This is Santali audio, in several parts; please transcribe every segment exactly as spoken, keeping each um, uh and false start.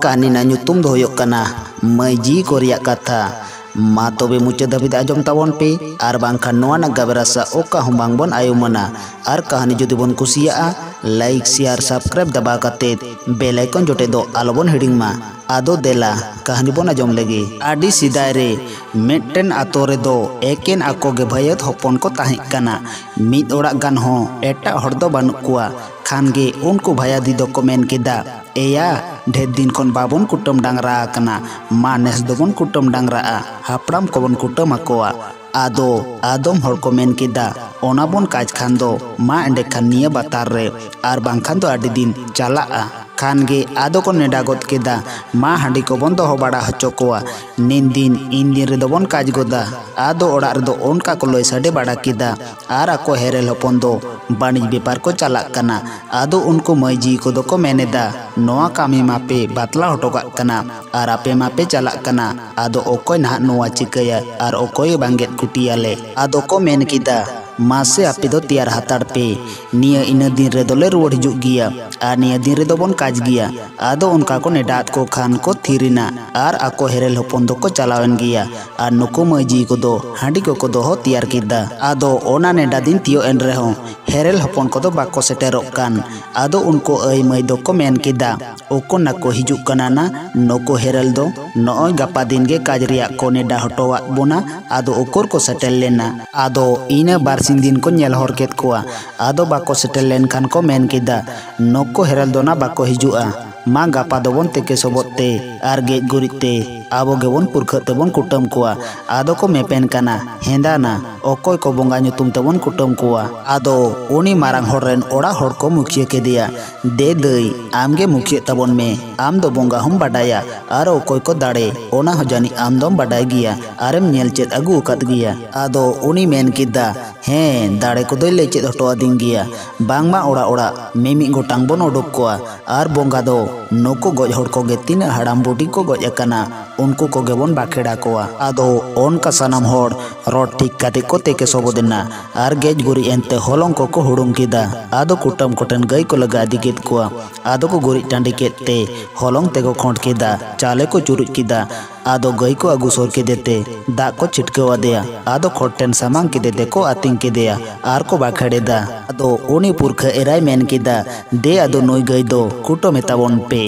ᱠᱟᱹᱦᱱᱤ ᱨᱮᱱᱟᱜ ᱧᱩᱛᱩᱢ ᱫᱚ ᱦᱩᱭᱩᱜ ᱠᱟᱱᱟ ᱢᱟᱹᱭ ᱡᱤᱣᱤ ᱠᱚ ᱨᱮᱭᱟᱜ ᱠᱟᱛᱷᱟ᱾ ᱢᱟ ᱛᱚᱵᱮ ᱢᱩᱪᱟᱹᱫ ᱫᱷᱟᱹᱵᱤᱡ ᱟᱸᱡᱚᱢ ᱛᱟᱵᱚᱱ ᱯᱮ, ᱟᱨ ᱵᱟᱝᱠᱷᱟᱱ ᱱᱚᱣᱟ ᱨᱮᱱᱟᱜ ᱜᱟᱵᱮ ᱨᱟᱥᱟ ᱚᱠᱟ ᱦᱚᱸ ᱵᱟᱝᱵᱚᱱ ᱟᱭᱩᱢᱟᱹᱱᱟ᱾ ᱟᱨ ᱠᱟᱹᱦᱱᱤ ᱡᱩᱫᱤ ᱵᱚᱱ ᱠᱩᱥᱤᱭᱟᱜᱼᱟ, like, share, subscribe ᱫᱟᱵᱟᱣ ᱠᱟᱛᱮ bell icon ᱡᱚᱴᱮᱫ ᱫᱚ ᱟᱞᱚᱵᱚᱱ ᱦᱤᱲᱤᱧ ᱢᱟ᱾ ᱟᱫᱚ ᱫᱮᱞᱟ, ᱠᱟᱹᱦᱱᱤ ᱵᱚᱱ ᱟᱸᱡᱚᱢ ᱞᱮᱜᱮ᱾ ᱟᱹᱰᱤ ᱥᱮᱫᱟᱭ ᱨᱮ ᱢᱤᱫᱴᱮᱱ ᱟᱛᱳ ᱨᱮᱫᱚ ᱮᱠᱮᱱ ᱟᱠᱚ ᱜᱮ ᱵᱷᱟᱹᱭᱟᱹᱛ ᱦᱚᱯᱚᱱ ᱠᱚ ᱛᱟᱦᱮᱸ ᱠᱟᱱᱟ᱾ ᱢᱤᱫ ᱚᱲᱟᱜ ᱜᱟᱱ ᱦᱚᱸ ᱮᱴᱟᱜ ᱦᱚᱲ ᱫᱚ ᱵᱟᱹᱱᱩᱜ ᱠᱚᱣᱟ᱾ ᱠᱷᱟᱱ ᱜᱮ ᱩᱱᱠᱩ ᱵᱷᱟᱭᱟᱫᱤ ᱫᱚᱠᱚ ᱢᱮᱱ ᱠᱮᱫᱟ, "ᱮᱭᱟ, ᱰᱷᱮᱨ ᱫᱤᱱ ᱠᱷᱚᱱ ᱵᱟᱵᱚᱱ ᱠᱩᱴᱟᱹᱢ ᱰᱟᱝᱨᱟ ᱟᱠᱟᱱᱟ, ᱢᱟ ᱱᱮᱥ ᱫᱚᱵᱚᱱ ᱠᱩᱴᱟᱹᱢ ᱰᱟᱝᱨᱟᱜᱼᱟ, ᱦᱟᱯᱲᱟᱢ ᱠᱚᱵᱚᱱ ᱠᱩᱴᱟᱹᱢ ᱟᱠᱚᱣᱟ᱾" ᱟᱫᱚ ᱟᱫᱚᱢ ᱦᱚᱲ ᱠᱚ ᱢᱮᱱ ᱠᱮᱫᱟ, "ᱚᱱᱟ ᱵᱚᱱ ᱠᱟᱡᱽ ᱠᱷᱟᱱ ᱫᱚ, ᱢᱟ ᱮᱸᱰᱮᱠᱷᱟᱱ ᱱᱤᱭᱟᱹ ᱵᱟᱛᱟᱨ ᱨᱮ, ᱟᱨ ᱵᱟᱝᱠᱷᱟᱱ ᱫᱚ ᱟᱹᱰᱤ ᱫᱤᱱ ᱪᱟᱞᱟᱜᱼᱟ᱾" ᱠᱷᱟᱱ ᱜᱮ ᱟᱫᱚ ᱠᱚ ᱱᱮᱰᱟ ᱜᱚᱫ ᱠᱮᱫᱟ, "ᱢᱟ ᱦᱟᱺᱰᱤ ᱠᱚᱵᱚᱱ ᱫᱚᱦᱚ ᱵᱟᱲᱟ ᱦᱚᱪᱚ ᱠᱚᱣᱟ, ᱱᱤᱱ ᱫᱤᱱ ᱤᱱ ᱫᱤᱱ ᱨᱮᱫᱚ ᱵᱚᱱ ᱠᱟᱡᱽ ᱜᱚᱫᱟ᱾" ᱟᱫᱚ ᱚᱲᱟᱜ ᱨᱮᱫᱚ ᱚᱱᱠᱟ ᱠᱚ ᱞᱟᱹᱭ ᱥᱟᱰᱮ ᱵᱟᱲᱟ ᱠᱮᱫᱟ᱾ ᱟᱨ ᱟᱠᱚ ᱦᱮᱨᱮᱞ ᱦᱚᱯᱚᱱ ᱫᱚ ᱵᱟᱹᱱᱤᱡ ᱵᱮᱯᱟᱨ ᱠᱚ ᱪᱟᱞᱟᱜ ᱠᱟᱱᱟ᱾ ᱟᱫᱚ ᱩᱱᱠᱩ ᱢᱟᱹᱭ ᱡᱤᱣᱤ ᱠᱚᱫᱚ ᱠᱚ ᱢᱮᱱ ᱮᱫᱟ, "ᱱᱚᱣᱟ ᱠᱟᱹᱢᱤ ᱢᱟᱯᱮ ᱵᱟᱛᱞᱟᱣ ᱦᱚᱴᱚ ᱠᱟᱜ ᱠᱟᱱᱟ, ᱟᱨ ᱟᱯᱮ ᱢᱟᱯᱮ ᱪᱟᱞᱟᱜ ᱠᱟᱱᱟ, ᱟᱫᱚ ᱚᱠᱚᱭ ᱱᱟᱦᱟᱜ ᱱᱚᱣᱟ ᱪᱤᱠᱟᱹᱭᱟ, ᱟᱨ ᱚᱠᱚᱭ ᱵᱟᱝ ᱜᱮᱫ ᱠᱩᱴᱤᱭᱟᱞᱮ?" ᱟᱫᱚ ᱠᱚ ᱢᱮᱱ ᱠᱮᱫᱟ, "ᱢᱟᱥᱮ ᱟᱯᱮ ᱫᱚ ᱛᱮᱭᱟᱨ ᱦᱟᱛᱟᱲ ᱯᱮ, ᱱᱤᱭᱟᱹ ᱤᱱᱟᱹ ᱫᱤᱱ ᱨᱮᱫᱚ ᱞᱮ ᱨᱩᱣᱟᱹᱲ ᱦᱤᱡᱩᱜ ᱜᱮᱭᱟ, ᱟᱨ ᱱᱤᱭᱟᱹ ᱫᱤᱱ ᱨᱮᱫᱚ ᱵᱚᱱ ᱠᱟᱡᱽ ᱜᱮᱭᱟ᱾" ᱟᱫᱚ ᱚᱱᱠᱟ ᱠᱚ ᱱᱮᱰᱟᱣᱟᱫ ᱠᱚ ᱠᱷᱟᱱ ᱠᱚ ᱛᱷᱤᱨ ᱮᱱᱟ, ᱟᱨ ᱟᱠᱚ ᱦᱮᱨᱮᱞ ᱦᱚᱯᱚᱱ ᱫᱚᱠᱚ ᱪᱟᱞᱟᱣᱮᱱ ᱜᱮᱭᱟ᱾ ᱟᱨ ᱱᱩᱠᱩ ᱢᱟᱹᱭ ᱡᱤᱣᱤ ᱠᱚᱫᱚ ᱦᱟᱺᱰᱤ ᱠᱚᱠᱚ ᱫᱚᱦᱚ ᱛᱮᱭᱟᱨ ᱠᱮᱫᱟ᱾ ᱟᱫᱚ ᱚᱱᱟ ᱱᱮᱰᱟ ᱫᱤᱱ ᱛᱤᱭᱳᱜ ᱮᱱ ᱨᱮᱦᱚᱸ ᱦᱮᱨᱮᱞ ᱦᱚᱯᱚᱱ ᱠᱚᱫᱚ ᱵᱟᱠᱚ ᱥᱮᱴᱮᱨᱚᱜ ᱠᱟᱱ᱾ ᱟᱫᱚ ᱩᱱᱠᱩ ᱟᱹᱭ ᱢᱟᱹᱭ ᱫᱚᱠᱚ ᱢᱮᱱ ᱠᱮᱫᱟ, "ᱚᱠᱚᱭ ᱱᱟᱠᱚ ᱦᱤᱡᱩᱜ ᱠᱟᱱᱟ ᱱᱟ, ᱱᱩᱠᱩ ᱦᱮᱨᱮᱞ ᱫᱚ? ᱱᱚᱜᱼᱚᱭ ᱜᱟᱯᱟ ᱫᱤᱱ ᱜᱮ ᱠᱟᱡᱽ ᱨᱮᱭᱟᱜ ᱠᱚ ᱱᱮᱰᱟ ᱦᱚᱴᱚᱣᱟᱫ ᱵᱚᱱᱟ, ᱟᱫᱚ ᱩᱠᱩᱨ ᱠᱚ ᱥᱮᱴᱮᱨ ᱞᱮᱱᱟ?" ᱟᱫᱚ ᱤᱱᱟᱹ ᱵᱟᱨᱥᱤᱧ ᱫᱤᱱ ᱠᱚ ᱧᱮᱞ ᱦᱚᱨ ᱠᱮᱫ ᱠᱚᱣᱟ, ᱟᱫᱚ ᱵᱟᱠᱚ ᱥᱮᱴᱮᱨ ᱞᱮᱱᱠᱷᱟᱱ ᱠᱚ ᱢᱮᱱ ᱠᱮᱫᱟ, "ᱱᱩᱠᱩ ᱦᱮᱨᱮᱞ ᱫᱚ ᱱᱟ ᱵᱟᱠᱚ ᱦᱤᱡᱩᱜᱼᱟ, ᱢᱟ ᱜᱟᱯᱟ ᱫᱚᱵᱚᱱ ᱛᱮᱠᱮ ᱥᱚᱵᱚᱫ ᱛᱮ ᱟᱨ ᱜᱮᱡ ᱜᱩᱨᱤᱡ ᱛᱮ ᱟᱵᱚ ᱜᱮᱵᱚᱱ ᱯᱩᱨᱠᱷᱟᱹᱜ ᱛᱮᱵᱚᱱ ᱠᱩᱴᱟᱹᱢ ᱠᱚᱣᱟ᱾" ᱟᱫᱚ ᱠᱚ ᱢᱮᱯᱮᱱ ᱠᱟᱱᱟ, "ᱦᱮᱸᱫᱟ ᱱᱟ, ᱚᱠᱚᱭ ᱠᱚ ᱵᱚᱸᱜᱟ ᱧᱩᱛᱩᱢ ᱛᱮᱵᱚᱱ ᱠᱩᱴᱟᱹᱢ ᱠᱚᱣᱟ?" ᱟᱫᱚ ᱩᱱᱤ ᱢᱟᱨᱟᱝ ᱦᱚᱲ ᱨᱮᱱ ᱚᱲᱟᱜ ᱦᱚᱲ ᱠᱚ ᱢᱩᱠᱷᱤᱭᱟᱹ ᱠᱮᱫᱮᱭᱟ, "ᱫᱮ ᱫᱟᱹᱭ, ᱟᱢ ᱜᱮ ᱢᱩᱠᱷᱤᱭᱟᱹᱜ ᱛᱟᱵᱚᱱ ᱢᱮ, ᱟᱢ ᱫᱚ ᱵᱚᱸᱜᱟ ᱦᱚᱸᱢ ᱵᱟᱰᱟᱭᱟ, ᱟᱨ ᱚᱠᱚᱭ ᱠᱚ ᱫᱟᱲᱮ, ᱚᱱᱟ ᱦᱚᱸ ᱡᱟᱹᱱᱤᱡ ᱟᱢ ᱫᱚᱢ ᱵᱟᱰᱟᱭ ᱜᱮᱭᱟ, ᱟᱨᱮᱢ ᱧᱮᱞ ᱪᱮᱫ ᱟᱹᱜᱩ ᱟᱠᱟᱫ ᱜᱮᱭᱟ᱾" ᱟᱫᱚ ᱩᱱᱤ ᱢᱮᱱ ᱠᱮᱫᱟ, "ᱦᱮᱸ, ᱫᱟᱲᱮ ᱠᱚᱫᱚᱭ ᱞᱟᱹᱭ ᱪᱮᱫ ᱦᱚᱴᱚ ᱟᱹᱫᱤᱧ ᱜᱮᱭᱟ, ᱵᱟᱝᱢᱟ ᱚᱲᱟᱜ ᱚᱲᱟᱜ ᱢᱤᱢᱤᱫ ᱜᱚᱴᱟᱝ ᱵᱚᱱ ᱩᱰᱩᱠ ᱠᱚᱣᱟ, ᱟᱨ ᱵᱚᱸᱜᱟ ᱫᱚ ᱱᱩᱠᱩ ᱜᱚᱡ ᱦᱚᱲ ᱠᱚᱜᱮ ᱛᱤᱱᱟᱹᱜ ᱦᱟᱲᱟᱢ ᱵᱩᱰᱷᱤ ᱠᱚ ᱜᱚᱡ ᱟᱠᱟᱱᱟ, ᱩᱱᱠᱩ ᱠᱚᱜᱮ ᱵᱚᱱ ᱵᱟᱠᱷᱮᱲ ᱟᱠᱚᱣᱟ᱾ ᱟᱫᱚ ᱚᱱᱠᱟ ᱥᱟᱱᱟᱢ ᱦᱚᱲ ᱨᱚᱲ ᱴᱷᱤᱠ ᱠᱟᱛᱮ ᱠᱚ ᱛᱮᱠᱮ ᱥᱚᱵᱚᱫ ᱮᱱᱟ ᱟᱨ ᱜᱮᱡ ᱜᱩᱨᱤᱡ ᱮᱱᱛᱮ ᱦᱚᱞᱚᱝ ᱠᱚᱠᱚ ᱦᱩᱲᱩᱝ ᱠᱮᱫᱟ᱾ ᱟᱫᱚ ᱠᱩᱴᱟᱹᱢ ᱠᱚᱴᱷᱮᱱ ᱜᱟᱹᱭ ᱠᱚ ᱞᱟᱜᱟ ᱤᱫᱤ ᱠᱮᱫ ᱠᱚᱣᱟ᱾ ᱟᱫᱚ ᱠᱚ ᱜᱩᱨᱤᱡ ᱴᱟᱺᱰᱤ ᱠᱮᱫ ᱛᱮ ᱦᱚᱞᱚᱝ ᱛᱮᱠᱚ ᱠᱷᱚᱸᱰ ᱠᱮᱫᱟ, ᱪᱟᱣᱞᱮ ᱠᱚ ᱪᱩᱨᱩᱡ ᱠᱮᱫᱟ᱾ ᱟᱫᱚ ᱜᱟᱹᱭ ᱠᱚ ᱟᱹᱜᱩ ᱥᱩᱨ ᱠᱮᱫᱮ ᱛᱮ ᱫᱟᱜ ᱠᱚ ᱪᱷᱤᱴᱠᱟᱹᱣ ᱟᱫᱮᱭᱟ᱾ ᱟᱫᱚ ᱠᱷᱚᱲ ᱴᱷᱮᱱ ᱥᱟᱢᱟᱝ ᱠᱮᱫᱮ ᱛᱮᱠᱚ ᱟᱹᱛᱤᱧ ᱠᱮᱫᱮᱭᱟ ᱟᱨ ᱠᱚ ᱵᱟᱠᱷᱮᱲ ᱮᱫᱟ᱾ ᱟᱫᱚ ᱩᱱᱤ ᱯᱩᱨᱠᱷᱟᱹ ᱮᱨᱟᱭ ᱢᱮᱱ ᱠᱮᱫᱟ, "ᱫᱮ ᱟᱫᱚ ᱱᱩᱭ ᱜᱟᱹᱭ ᱫᱚ ᱠᱩᱴᱟᱹᱢᱮ ᱛᱟᱵᱚᱱ ᱯᱮ᱾"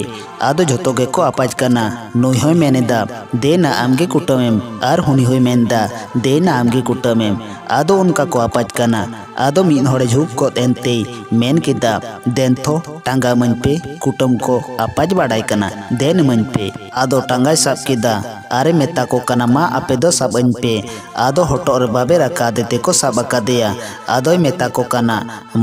ᱟᱫᱚ ᱡᱷᱚᱛᱚ ᱜᱮᱠᱚ ᱟᱯᱟᱡ ᱠᱟᱱᱟ᱾ ᱱᱩᱭ ᱦᱚᱸᱭ ᱢᱮᱱ ᱮᱫᱟ, "ᱫᱮ ᱱᱟ ᱟᱢᱜᱮ ᱠᱩᱴᱟᱹᱢᱮᱢ", ᱟᱨ ᱦᱩᱱᱤ ᱦᱚᱸᱭ ᱢᱮᱱ ᱮᱫᱟ, "ᱫᱮ ᱱᱟ ᱟᱢᱜᱮ ᱠᱩᱴᱟᱹᱢᱮᱢ᱾" ᱟᱫᱚ ᱚᱱᱠᱟ ᱠᱚ ᱟᱯᱟᱡ ᱠᱟᱱᱟ᱾ ᱟᱫᱚ ᱢᱤᱫ ᱦᱚᱲᱮ ᱡᱷᱩᱠ ᱜᱚᱫ ᱮᱱᱛᱮᱭ ᱢᱮᱱ ᱠᱮᱫᱟ, "ᱫᱮᱱ ᱛᱷᱚ, ᱴᱟᱸᱜᱟ ᱤᱢᱟᱹᱧ ᱯᱮ, ᱠᱩᱴᱟᱹᱢ ᱠᱚ ᱟᱯᱟᱡ ᱵᱟᱲᱟᱭ ᱠᱟᱱᱟ, ᱫᱮᱱ ᱤᱢᱟᱹᱧ ᱯᱮ᱾" ᱟᱫᱚ ᱴᱟᱸᱜᱟᱭ ᱥᱟᱵ ᱠᱮᱫᱟ ᱟᱨᱮ ᱢᱮᱛᱟ ᱠᱚ ᱠᱟᱱᱟ, "ᱢᱟ ᱟᱯᱮ ᱫᱚ ᱥᱟᱵ ᱟᱹᱧ ᱯᱮ᱾" ᱟᱫᱚ ᱦᱚᱴᱚᱜ ᱨᱮ ᱵᱟᱵᱮᱨ ᱟᱠᱟᱫᱮ ᱛᱮᱠᱚ ᱥᱟᱵ ᱟᱠᱟᱫᱮᱭᱟ᱾ ᱟᱫᱚᱭ ᱢᱮᱛᱟ ᱠᱚ ᱠᱟᱱᱟ,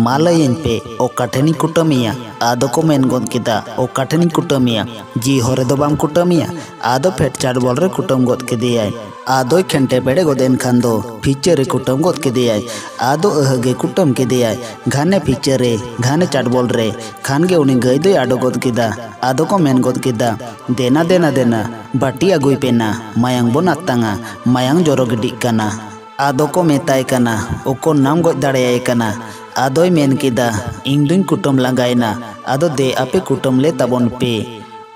"ᱢᱟ ᱞᱟᱹᱭᱟᱹᱧ ᱯᱮ, ᱚᱠᱟ ᱴᱷᱮᱱᱤᱧ ᱠᱩᱴᱟᱹᱢᱮᱭᱟ?" ᱟᱫᱚ ᱠᱚ ᱢᱮᱱ ᱜᱚᱫ ᱠᱮᱫᱟ, "ᱚᱠᱟ ᱴᱷᱮᱱᱤᱧ ᱠᱩᱴᱟᱹᱢᱮᱭᱟ? ᱡᱤ ᱦᱚᱨ ᱨᱮᱫᱚ ᱵᱟᱢ ᱠᱩᱴᱟᱹᱢᱮᱭᱟ?" ᱟᱫᱚ ᱯᱷᱮᱰ ᱪᱟᱰᱵᱚᱞ ᱨᱮ ᱠᱩᱴᱟᱹᱢ ᱜᱚᱫ ᱠᱮᱫᱮᱭᱟᱭ᱾ ᱟᱫᱚᱭ ᱠᱷᱮᱱᱴᱮ ᱵᱮᱲᱮ ᱜᱚᱫ ᱮᱱ ᱠᱷᱟᱱ ᱫᱚ ᱯᱷᱤᱪᱟᱹ ᱨᱮ ᱠᱩᱴᱟᱹᱢ ᱜᱚᱫ ᱠᱮᱫᱮᱭᱟᱭ᱾ ᱟᱫᱚ ᱟᱹᱦᱟᱹ ᱜᱮ ᱠᱩᱴᱟᱹᱢ ᱠᱮᱫᱮᱭᱟᱭ, ᱜᱷᱟᱱᱮ ᱯᱷᱤᱪᱟᱹ ᱨᱮ, ᱜᱷᱟᱱᱮ ᱪᱟᱰᱵᱚᱞ ᱨᱮ᱾ ᱠᱷᱟᱱ ᱜᱮ ᱩᱱᱤ ᱜᱟᱹᱭ ᱫᱚᱭ ᱟᱰᱚ ᱜᱚᱫ ᱠᱮᱫᱟ᱾ ᱟᱫᱚ ᱠᱚ ᱢᱮᱱ ᱜᱚᱫ ᱠᱮᱫᱟ, "ᱫᱮᱱᱟ, ᱫᱮᱱᱟ, ᱫᱮᱱᱟ, ᱵᱟᱹᱴᱤ ᱟᱹᱜᱩᱭ ᱯᱮ ᱱᱟ, ᱢᱟᱭᱟᱝ ᱵᱚᱱ ᱟᱛᱟᱝᱟ, ᱢᱟᱭᱟᱝ ᱡᱚᱨᱚ ᱜᱤᱰᱤᱜ ᱠᱟᱱᱟ᱾" ᱟᱫᱚ ᱠᱚ ᱢᱮᱛᱟᱭ ᱠᱟᱱᱟ, "ᱚᱠᱚᱨ ᱱᱟᱢ ᱜᱚᱡ ᱫᱟᱲᱮᱭᱟᱭ ᱠᱟᱱᱟ?" ᱟᱫᱚᱭ ᱢᱮᱱ ᱠᱮᱫᱟ, "ᱤᱧ ᱫᱩᱧ ᱠᱩᱴᱟᱹᱢ ᱞᱟᱸᱜᱟᱭᱮᱱᱟ, ᱟᱫᱚ ᱫᱮ ᱟᱯᱮ ᱠᱩᱴᱟᱹᱢ ᱞᱮ ᱛᱟᱵᱚᱱ ᱯᱮ᱾"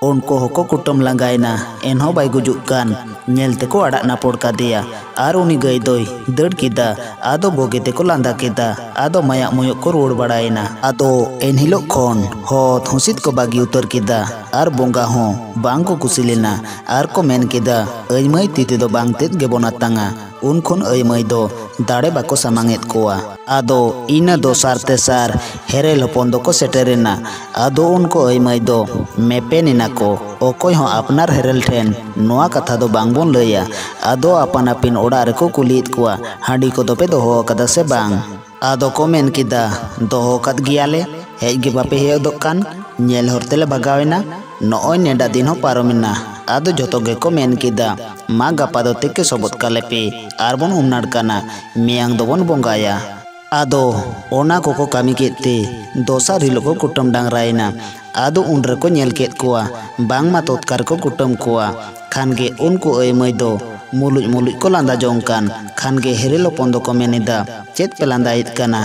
ᱩᱱᱠᱩ ᱦᱚᱸᱠᱚ ᱠᱩᱴᱟᱹᱢ ᱞᱟᱸᱜᱟᱭᱮᱱᱟ, ᱮᱱᱦᱚᱸ ᱵᱟᱭ ᱜᱩᱡᱩᱜ ᱠᱟᱱ᱾ ᱧᱮᱞ ᱛᱮᱠᱚ ᱟᱲᱟᱜ ᱱᱟᱯᱚᱲ ᱠᱟᱫᱮᱭᱟ ᱟᱨ ᱩᱱᱤ ᱜᱟᱹᱭ ᱫᱚᱭ ᱫᱟᱹᱲ ᱠᱮᱫᱟ᱾ ᱟᱫᱚ ᱵᱩᱜᱤ ᱛᱮᱠᱚ ᱞᱟᱸᱫᱟ ᱠᱮᱫᱟ᱾ ᱟᱫᱚ ᱢᱟᱭᱟᱜ ᱢᱩᱭᱩᱜ ᱠᱚ ᱨᱩᱣᱟᱹᱲ ᱵᱟᱲᱟᱭᱮᱱᱟ᱾ ᱟᱫᱚ ᱮᱱᱦᱤᱞᱳᱜ ᱠᱷᱚᱱ ᱦᱚᱛ ᱦᱩᱸᱥᱤᱫ ᱠᱚ ᱵᱟᱹᱜᱤ ᱩᱛᱟᱹᱨ ᱠᱮᱫᱟ ᱟᱨ ᱵᱚᱸᱜᱟ ᱦᱚᱸ ᱵᱟᱝ ᱠᱚ ᱠᱩᱥᱤ ᱞᱮᱱᱟ ᱟᱨ ᱠᱚ ᱢᱮᱱ ᱠᱮᱫᱟ, "ᱟᱹᱭ ᱢᱟᱹᱭ ᱛᱤ ᱛᱮᱫᱚ ᱵᱟᱝ ᱛᱮᱫ ᱜᱮᱵᱚᱱ ᱟᱛᱟᱝᱟ᱾" ᱩᱱ ᱠᱷᱚᱱ ᱟᱹᱭ ᱢᱟᱹᱭ ᱫᱚ ᱫᱟᱲᱮ ᱵᱟᱠᱚ ᱥᱟᱢᱟᱝ ᱮᱫ ᱠᱚᱣᱟ᱾ ᱟᱫᱚ ᱤᱱᱟᱹ ᱫᱚᱥᱟᱨ ᱛᱮᱥᱟᱨ ᱦᱮᱨᱮᱞ ᱦᱚᱯᱚᱱ ᱫᱚᱠᱚ ᱥᱮᱴᱮᱨᱮᱱᱟ᱾ ᱟᱫᱚ ᱩᱱᱠᱩ ᱟᱹᱭ ᱢᱟᱹᱭ ᱫᱚ ᱢᱮᱯᱮᱱ ᱮᱱᱟ ᱠᱚ, ᱚᱠᱚᱭ ᱦᱚᱸ ᱟᱯᱱᱟᱨ ᱦᱮᱨᱮᱞ ᱴᱷᱮᱱ ᱱᱚᱣᱟ ᱠᱟᱛᱷᱟ ᱫᱚ ᱵᱟᱝ ᱵᱚᱱ ᱞᱟᱹᱭᱟ᱾ ᱟᱫᱚ ᱟᱯᱟᱱ ᱟᱹᱯᱤᱱ ᱚᱲᱟᱜ ᱨᱮᱠᱚ ᱠᱩᱞᱤᱭᱮᱫ ᱠᱚᱣᱟ, "ᱦᱟᱺᱰᱤ ᱠᱚᱫᱚ ᱯᱮ ᱫᱚᱦᱚ ᱟᱠᱟᱫᱟ ᱥᱮ ᱵᱟᱝ?" ᱟᱫᱚ ᱠᱚ ᱢᱮᱱ ᱠᱮᱫᱟ, "ᱫᱚᱦᱚ ᱟᱠᱟᱫ ᱜᱮᱭᱟᱞᱮ, ᱦᱮᱡ ᱜᱮ ᱵᱟᱯᱮ ᱦᱮᱡ ᱜᱚᱫᱚᱜ ᱠᱟᱱ, ᱧᱮᱞ ᱦᱚᱨ ᱛᱮᱞᱮ ᱵᱷᱟᱜᱟᱣ ᱮᱱᱟ, ᱱᱚᱜᱼᱚᱭ ᱱᱮᱰᱟ ᱫᱤᱱ ᱦᱚᱸ ᱯᱟᱨᱚᱢᱮᱱᱟ᱾" ᱟᱫᱚ ᱡᱚᱛᱚ ᱜᱮᱠᱚ ᱢᱮᱱ ᱠᱮᱫᱟ, "ᱢᱟ ᱜᱟᱯᱟ ᱫᱚ ᱛᱮᱠᱮ ᱥᱚᱵᱚᱫ ᱠᱟᱞᱮ ᱯᱮ, ᱟᱨ ᱵᱚᱱ ᱩᱢ ᱱᱟᱲᱠᱟᱱᱟ, ᱢᱮᱭᱟᱝ ᱫᱚᱵᱚᱱ ᱵᱚᱸᱜᱟᱭᱟ᱾" ᱟᱫᱚ ᱚᱱᱟ ᱠᱚᱠᱚ ᱠᱟᱹᱢᱤ ᱠᱮᱫ ᱛᱮ ᱫᱚᱥᱟᱨ ᱦᱤᱞᱳᱜ ᱠᱚ ᱠᱩᱴᱟᱹᱢ ᱰᱟᱝᱨᱟᱭᱮᱱᱟ᱾ ᱟᱫᱚ ᱩᱱ ᱨᱮᱠᱚ ᱧᱮᱞ ᱠᱮᱫ ᱠᱚᱣᱟ, ᱵᱟᱝᱢᱟ ᱛᱚᱛᱠᱟ ᱨᱮᱠᱚ ᱠᱩᱴᱟᱹᱢ ᱠᱚᱣᱟ᱾ ᱠᱷᱟᱱ ᱜᱮ ᱩᱱᱠᱩ ᱟᱹᱭ ᱢᱟᱹᱭ ᱫᱚ ᱢᱩᱞᱩᱡ ᱢᱩᱞᱩᱡ ᱠᱚ ᱞᱟᱸᱫᱟ ᱡᱚᱝ ᱠᱟᱱ᱾ ᱠᱷᱟᱱ ᱜᱮ ᱦᱮᱨᱮᱞ ᱦᱚᱯᱚᱱ ᱫᱚᱠᱚ ᱢᱮᱱ ᱮᱫᱟ, "ᱪᱮᱫ ᱯᱮ ᱞᱟᱸᱫᱟᱭᱮᱫ ᱠᱟᱱᱟ?"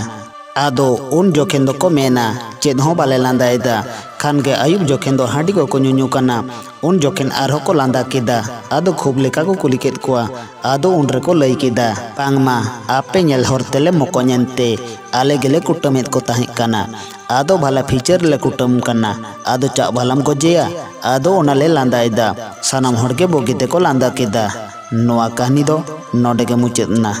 ᱟᱫᱚ ᱩᱱ ᱡᱚᱠᱷᱮᱱ ᱫᱚᱠᱚ ᱢᱮᱱᱟ, "ᱪᱮᱫ ᱦᱚᱸ ᱵᱟᱞᱮ ᱞᱟᱸᱫᱟᱭᱮᱫᱟ᱾" ᱠᱷᱟᱱ ᱜᱮ ᱟᱹᱭᱩᱵ ᱡᱚᱠᱷᱮᱱ ᱫᱚ ᱦᱟᱺᱰᱤ ᱠᱚᱠᱚ ᱧᱩᱧᱩ ᱠᱟᱱᱟ᱾ ᱩᱱ ᱡᱚᱠᱷᱮᱱ ᱟᱨᱦᱚᱸ ᱠᱚ ᱞᱟᱸᱫᱟ ᱠᱮᱫᱟ᱾ ᱟᱫᱚ ᱠᱷᱩᱵ ᱞᱮᱠᱟ ᱠᱚ ᱠᱩᱞᱤ ᱠᱮᱫ ᱠᱚᱣᱟ᱾ ᱟᱫᱚ ᱩᱱ ᱨᱮᱠᱚ ᱞᱟᱹᱭ ᱠᱮᱫᱟ, "ᱵᱟᱝᱢᱟ ᱟᱯᱮ ᱧᱮᱞ ᱦᱚᱨ ᱛᱮᱞᱮ ᱢᱚᱠᱚᱧ ᱮᱱᱛᱮ ᱟᱞᱮ ᱜᱮᱞᱮ ᱠᱩᱴᱟᱹᱢᱮᱫ ᱠᱚ ᱛᱟᱦᱮᱸ ᱠᱟᱱᱟ᱾ ᱟᱫᱚ ᱵᱷᱟᱞᱟ ᱯᱷᱤᱪᱟᱹᱨ ᱞᱮ ᱠᱩᱴᱟᱹᱢ ᱠᱟᱱᱟ, ᱟᱫᱚ ᱪᱟᱜ ᱵᱷᱟᱞᱟᱢ ᱜᱚᱡᱮᱭᱟ?" ᱟᱫᱚ ᱚᱱᱟ ᱞᱮ ᱞᱟᱸᱫᱟᱭᱮᱫᱟ᱾ ᱥᱟᱱᱟᱢ ᱦᱚᱲ ᱜᱮ ᱵᱩᱜᱤ ᱛᱮᱠᱚ ᱞᱟᱸᱫᱟ ᱠᱮᱫᱟ᱾ ᱱᱚᱣᱟ ᱠᱟᱹᱦᱱᱤ ᱫᱚ ᱱᱚᱰᱮ ᱜᱮ ᱢᱩᱪᱟᱹᱫ ᱮᱱᱟ᱾